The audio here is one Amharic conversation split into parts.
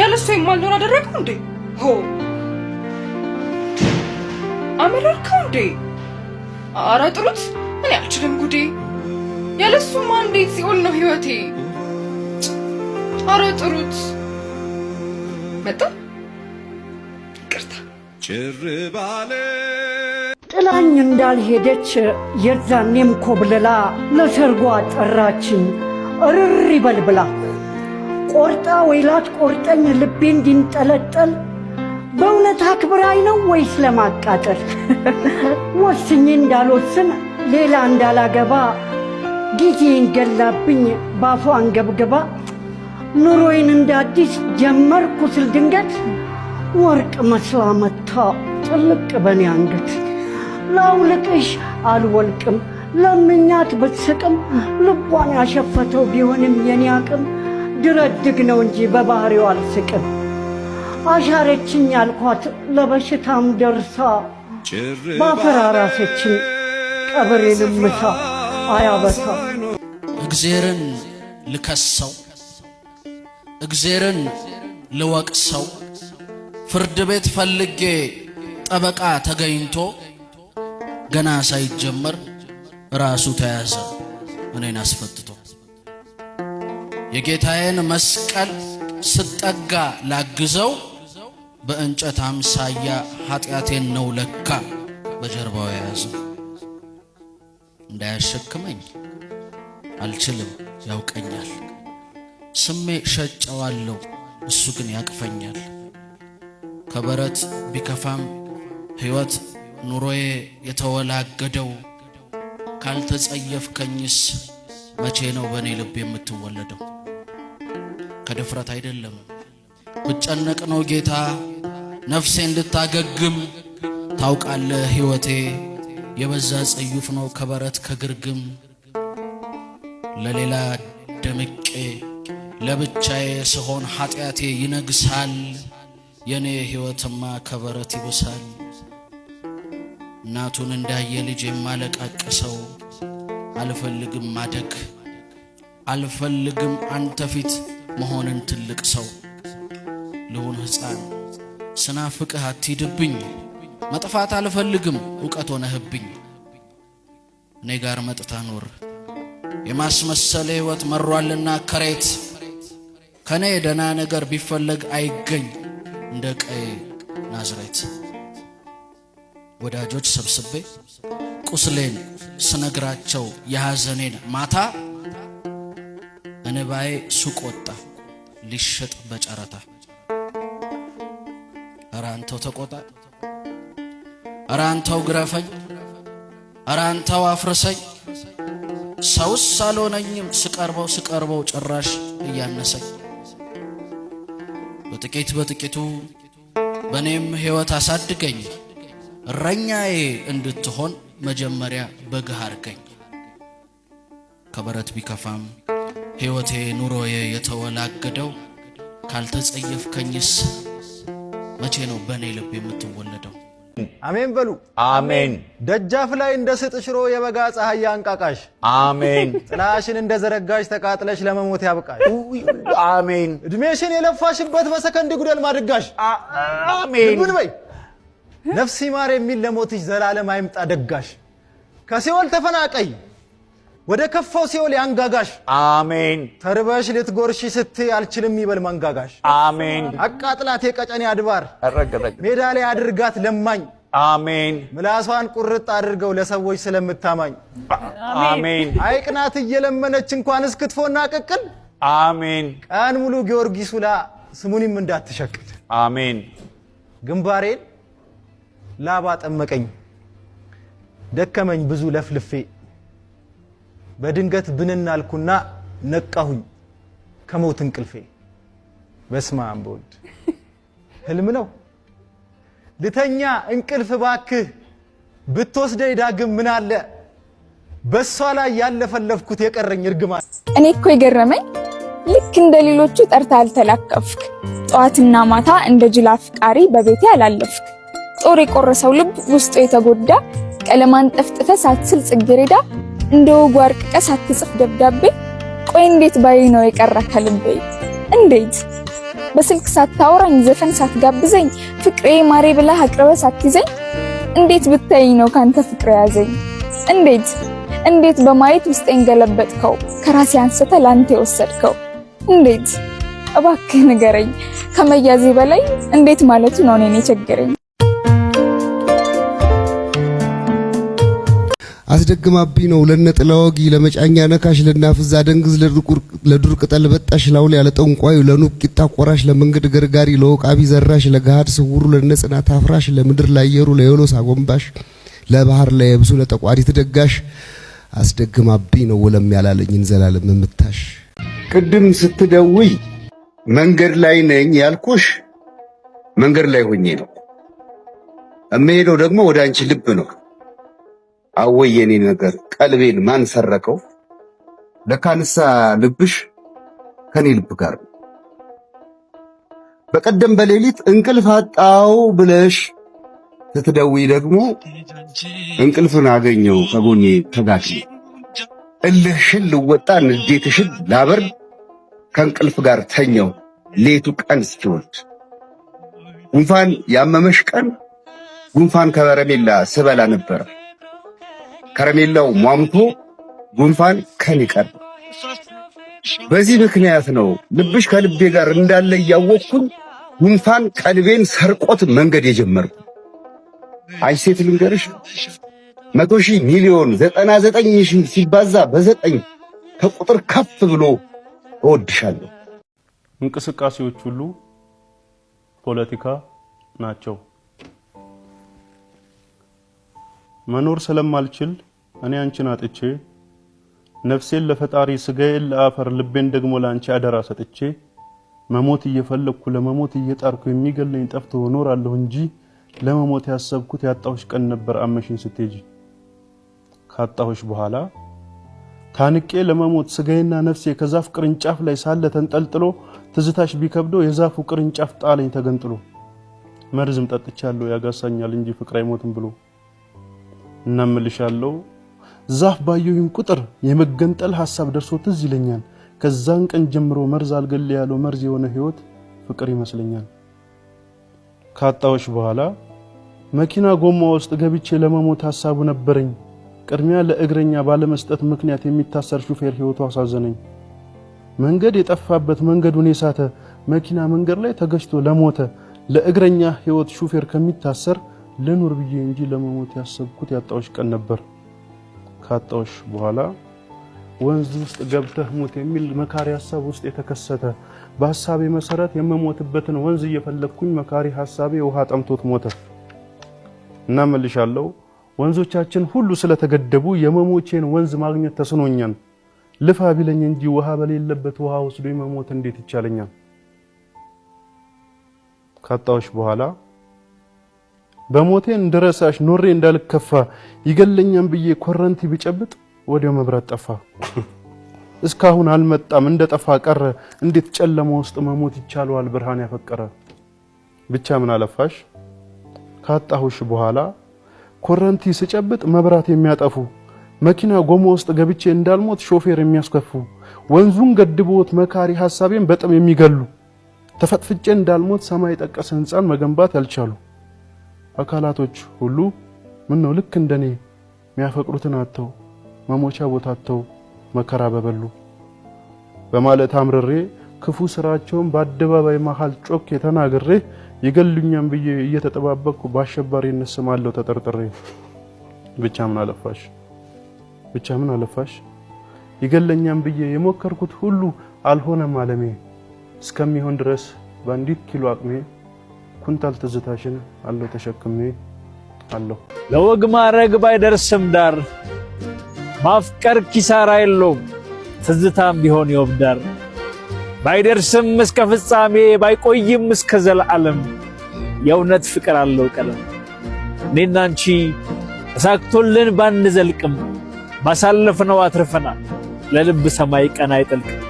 ያለሱ የማልኖር አደረገው እንዴ? ሆ አመረርከው እንዴ? ኧረ ጥሩት፣ እኔ አልችልም ጉዴ። ያለሱማ እንዴት ሲኦል ነው ህይወቴ። ኧረ ጥሩት። መጣ። ይቅርታ። ጭር ባለ ጥላኝ እንዳልሄደች የዛኔም ኮብልላ ለሰርጓ ጠራችኝ እርር ይበል ብላ። ቆርጣ ወይላት ቆርጠኝ ልቤ እንዲንጠለጠል በእውነት አክብራኝ ነው ወይስ ለማቃጠል? ወስኜ እንዳልወስን ሌላ እንዳላገባ ጊዜን ገላብኝ ባፏ አንገብግባ። ኑሮዬን እንደ አዲስ ጀመርኩ ስል ድንገት ወርቅ መስላ መታ ጥልቅ በኔ አንገት። ላውልቅሽ አልወልቅም ለምኛት ብትስቅም ልቧን ያሸፈተው ቢሆንም የኔ አቅም ድረድግ ነው እንጂ በባህሪው አልስቅም። አሻረችኝ ያልኳት ለበሽታም ደርሳ ጭር ባፈራራሰችኝ ቀብሬንም ምሳ አያበሳ። እግዜርን ልከሰው፣ እግዜርን ልወቅሰው፣ ፍርድ ቤት ፈልጌ ጠበቃ ተገኝቶ ገና ሳይጀመር ራሱ ተያዘ እኔን አስፈትቶ። የጌታዬን መስቀል ስጠጋ ላግዘው በእንጨት አምሳያ ኃጢአቴን ነው ለካ በጀርባው የያዘው። እንዳያሸክመኝ አልችልም ያውቀኛል፣ ስሜ ሸጨዋለሁ እሱ ግን ያቅፈኛል። ከበረት ቢከፋም ሕይወት ኑሮዬ የተወላገደው ካልተጸየፍከኝስ መቼ ነው በእኔ ልብ የምትወለደው? ከድፍረት አይደለም ብጨነቅ ነው ጌታ ነፍሴ እንድታገግም። ታውቃለህ ሕይወቴ የበዛ ጽዩፍ ነው ከበረት ከግርግም። ለሌላ ደምቄ ለብቻዬ ስሆን ኃጢአቴ ይነግሳል። የኔ ሕይወትማ ከበረት ይብሳል። እናቱን እንዳየ ልጅ የማለቃቅሰው አልፈልግም ማደግ፣ አልፈልግም አንተ ፊት መሆንን ትልቅ ሰው። ልሁን ሕፃን ስናፍቅህ አትሂድብኝ፣ መጥፋት አልፈልግም እውቀት ሆነህብኝ። እኔ ጋር መጥታ ኖር የማስመሰል ሕይወት መሯልና ከሬት። ከኔ ደና ነገር ቢፈለግ አይገኝ እንደ ቀይ ናዝሬት። ወዳጆች ሰብስቤ ቁስሌን ስነግራቸው የሐዘኔን ማታ እንባዬ ሱቅ ወጣ ሊሸጥ በጨረታ። ኧረ አንተው ተቆጣ፣ ኧረ አንተው ግረፈኝ፣ ኧረ አንተው አፍርሰኝ። ሰውስ አልሆነኝም ስቀርበው ስቀርበው ጭራሽ እያነሰኝ። በጥቂት በጥቂቱ በእኔም ሕይወት አሳድገኝ፣ እረኛዬ እንድትሆን መጀመሪያ በግህ አርገኝ። ከበረት ቢከፋም ሕይወቴ ኑሮዬ የተወላገደው ካልተጸየፍከኝስ መቼ ነው በእኔ ልብ የምትወለደው? አሜን በሉ። አሜን። ደጃፍ ላይ እንደ ስጥ ሽሮ የበጋ ፀሐይ አንቃቃሽ። አሜን። ጥላሽን እንደ ዘረጋሽ ተቃጥለሽ ለመሞት ያብቃሽ። አሜን። እድሜሽን የለፋሽበት በሰከንድ ጉደል ማድጋሽ። አሜን። ምን በይ ነፍስ ይማር የሚል ለሞትሽ ዘላለም አይምጣ ደጋሽ። ከሲኦል ተፈናቀይ ወደ ከፋው ሲኦል ያንጋጋሽ። አሜን። ተርበሽ ልትጎርሺ ስትይ አልችልም ይበል መንጋጋሽ። አሜን። አቃጥላት የቀጨኔ አድባር ረገረግ ሜዳ ላይ አድርጋት ለማኝ። አሜን። ምላሷን ቁርጥ አድርገው ለሰዎች ስለምታማኝ። አሜን። አይቅናት እየለመነች እንኳንስ ክትፎና ቅቅል። አሜን። ቀን ሙሉ ጊዮርጊስ ውላ ስሙኒም እንዳትሸቅል። አሜን። ግንባሬን ላባ ጠመቀኝ ደከመኝ ብዙ ለፍልፌ በድንገት ብንን አልኩና ነቃሁኝ ከሞት እንቅልፌ። በስመ አብ ወልድ ህልም ነው ልተኛ እንቅልፍ ባክህ ብትወስደኝ ዳግም ምን አለ በሷ ላይ ያለፈለፍኩት የቀረኝ እርግማን። እኔ እኮ የገረመኝ ልክ እንደ ሌሎቹ ጠርታ አልተላከፍክ፣ ጠዋትና ማታ እንደ ጅል አፍቃሪ በቤቴ አላለፍክ። ጦር የቆረሰው ልብ ውስጡ የተጎዳ ቀለማን ጠፍጥፈ ሳትስል ጽጌረዳ እንደ ወጉ አርቅቀ ሳትጽፍ ደብዳቤ፣ ቆይ እንዴት ባይ ነው የቀረ ከልቤ እንዴት? በስልክ ሳታወራኝ ዘፈን ሳትጋብዘኝ ፍቅሬ ማሬ ብለህ አቅርበህ ሳትይዘኝ እንዴት ብታየኝ ነው ካንተ ፍቅር የያዘኝ? እንዴት እንዴት በማየት ውስጤን ገለበጥከው? ከራሴ አንስተህ ላንተ የወሰድከው እንዴት? እባክህ ንገረኝ፣ ከመያዜ በላይ እንዴት ማለቱ ነው እኔን የቸገረኝ። አስደግማብኝ ነው ለነጥላ ወጊ፣ ለመጫኛ ነካሽ፣ ለናፍዛ ደንግዝ፣ ለዱር ቅጠል በጣሽ፣ ላውል ያለ ጠንቋዩ፣ ለኑግ ቂጣ ቆራሽ፣ ለመንገድ ገርጋሪ፣ ለወቃቢ ዘራሽ፣ ለገሃድ ስውሩ፣ ለነጽናት አፍራሽ፣ ለምድር ላየሩ፣ ለዮሎስ አጎንባሽ፣ ለባህር ለየብሱ፣ ለጠቋሪት ደጋሽ፣ አስደግማብኝ ነው ወለም ያላለኝን ዘላለም የምታሽ። ቅድም ስትደውይ መንገድ ላይ ነኝ ያልኩሽ መንገድ ላይ ሆኜ ነው። የምሄደው ደግሞ ወደ አንቺ ልብ ነው። አወይ የኔ ነገር ቀልቤን ማን ሰረቀው? ለካንሳ ልብሽ ከኔ ልብ ጋር ነው። በቀደም በሌሊት እንቅልፍ አጣው ብለሽ ስትደውይ ደግሞ እንቅልፍን አገኘው ከጎኔ ተጋድሜ። እልህሽን ልወጣ ንዴትሽን ላበርድ ከእንቅልፍ ጋር ተኛው ሌቱ ቀን እስኪወልድ። ጉንፋን ያመመሽ ቀን ጉንፋን ከበረሜላ ስበላ ነበረ። ከረሜላው ሟምቶ ጉንፋን ከኔ ቀረ። በዚህ ምክንያት ነው ልብሽ ከልቤ ጋር እንዳለ እያወቅኩኝ ጉንፋን ቀልቤን ሰርቆት መንገድ የጀመርኩ። አንቺ ሴት ልንገርሽ፣ 100,000 ሚሊዮን 99,000 ሲባዛ በዘጠኝ ከቁጥር ከፍ ብሎ እወድሻለሁ። እንቅስቃሴዎች ሁሉ ፖለቲካ ናቸው። መኖር ስለማልችል እኔ አንቺን አጥቼ፣ ነፍሴን ለፈጣሪ ስጋዬን ለአፈር ልቤን ደግሞ ለአንቺ አደራ ሰጥቼ፣ መሞት እየፈለግኩ ለመሞት እየጣርኩ የሚገለኝ ጠፍቶ እኖራለሁ እንጂ ለመሞት ያሰብኩት ያጣሁሽ ቀን ነበር አመሽኝ ስትሄጂ። ካጣሁሽ በኋላ ታንቄ ለመሞት ስጋዬና ነፍሴ ከዛፍ ቅርንጫፍ ላይ ሳለ ተንጠልጥሎ፣ ትዝታሽ ቢከብደው የዛፉ ቅርንጫፍ ጣለኝ ተገንጥሎ። መርዝም ጠጥቻለሁ ያጋሳኛል እንጂ ፍቅር አይሞትም ብሎ። እናምልሻለሁ ዛፍ ባየሁኝ ቁጥር የመገንጠል ሐሳብ ደርሶ ትዝ ይለኛል። ከዛን ቀን ጀምሮ መርዝ አልገል ያለው መርዝ የሆነ ህይወት ፍቅር ይመስለኛል። ካጣሁሽ በኋላ መኪና ጎማ ውስጥ ገብቼ ለመሞት ሐሳቡ ነበረኝ። ቅድሚያ ለእግረኛ ባለመስጠት ምክንያት የሚታሰር ሹፌር ህይወቱ አሳዘነኝ። መንገድ የጠፋበት መንገዱን የሳተ መኪና መንገድ ላይ ተገጭቶ ለሞተ ለእግረኛ ህይወት ሹፌር ከሚታሰር ልኑር ብዬ እንጂ ለመሞት ያሰብኩት ያጣሁሽ ቀን ነበር። ካጣሁሽ በኋላ ወንዝ ውስጥ ገብተህ ሙት የሚል መካሪ ሐሳብ ውስጥ የተከሰተ፣ በሐሳቤ መሰረት የምሞትበትን ወንዝ እየፈለግኩኝ መካሪ ሐሳቤ ውሃ ጠምቶት ሞተ። እና መልሻለሁ፣ ወንዞቻችን ሁሉ ስለተገደቡ የመሞቼን ወንዝ ማግኘት ተስኖኛል። ልፋ ቢለኝ እንጂ ውሃ በሌለበት ውሃ ወስዶ መሞት እንዴት ይቻለኛል? ካጣሁሽ በኋላ በሞቴ እንድረሳሽ ኖሬ እንዳልከፋ ይገለኛም ብዬ ኮረንቲ ቢጨብጥ ወዲያው መብራት ጠፋ። እስካሁን አልመጣም እንደጠፋ ቀረ። እንዴት ጨለማ ውስጥ መሞት ይቻለዋል ብርሃን ያፈቀረ? ብቻ ምን አለፋሽ ካጣሁሽ በኋላ ኮረንቲ ስጨብጥ መብራት የሚያጠፉ፣ መኪና ጎማ ውስጥ ገብቼ እንዳልሞት ሾፌር የሚያስከፉ፣ ወንዙን ገድቦት መካሪ ሐሳቤን በጥም የሚገሉ፣ ተፈጥፍጬ እንዳልሞት ሰማይ ጠቀስ ህንፃን መገንባት ያልቻሉ አካላቶች ሁሉ ምን ነው ልክ እንደኔ የሚያፈቅሩትን አጥተው መሞቻ ቦታ አጥተው መከራ በበሉ በማለት አምርሬ ክፉ ስራቸውን በአደባባይ መሃል ጮኬ ተናግሬ ይገሉኛም ብዬ እየተጠባበቅኩ በአሸባሪነት ስም አለው ተጠርጥሬ። ብቻ ምን አለፋሽ፣ ብቻ ምን አለፋሽ ይገለኛም ብዬ የሞከርኩት ሁሉ አልሆነም አለሜ። እስከሚሆን ድረስ በአንዲት ኪሎ አቅሜ ኩንታል ትዝታሽን አለው ተሸክሜ አለሁ። ለወግ ማዕረግ ባይደርስም ዳር ማፍቀር ኪሳራ የለውም ትዝታም ቢሆን ይወብዳር። ባይደርስም እስከ ፍጻሜ ባይቆይም እስከ ዘለዓለም የእውነት ፍቅር አለው ቀለም። እኔና አንቺ ተሳክቶልን ባንዘልቅም ባሳለፍነው አትርፈናል። ለልብ ሰማይ ቀን አይጠልቅም።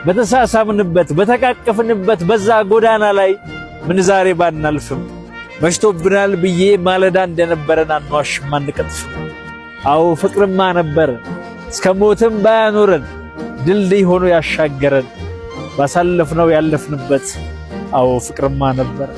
በተሳሳምንበት በተቃቀፍንበት በዛ ጎዳና ላይ ምን ዛሬ ባናልፍም መሽቶብናል ብዬ ማለዳ እንደነበረን አንዋሽም አንቀጥፍም። አዎ ፍቅርማ ነበር እስከ ሞትም ባያኖረን ድልድይ ሆኖ ያሻገረን ባሳለፍነው ያለፍንበት አዎ ፍቅርማ ነበረ።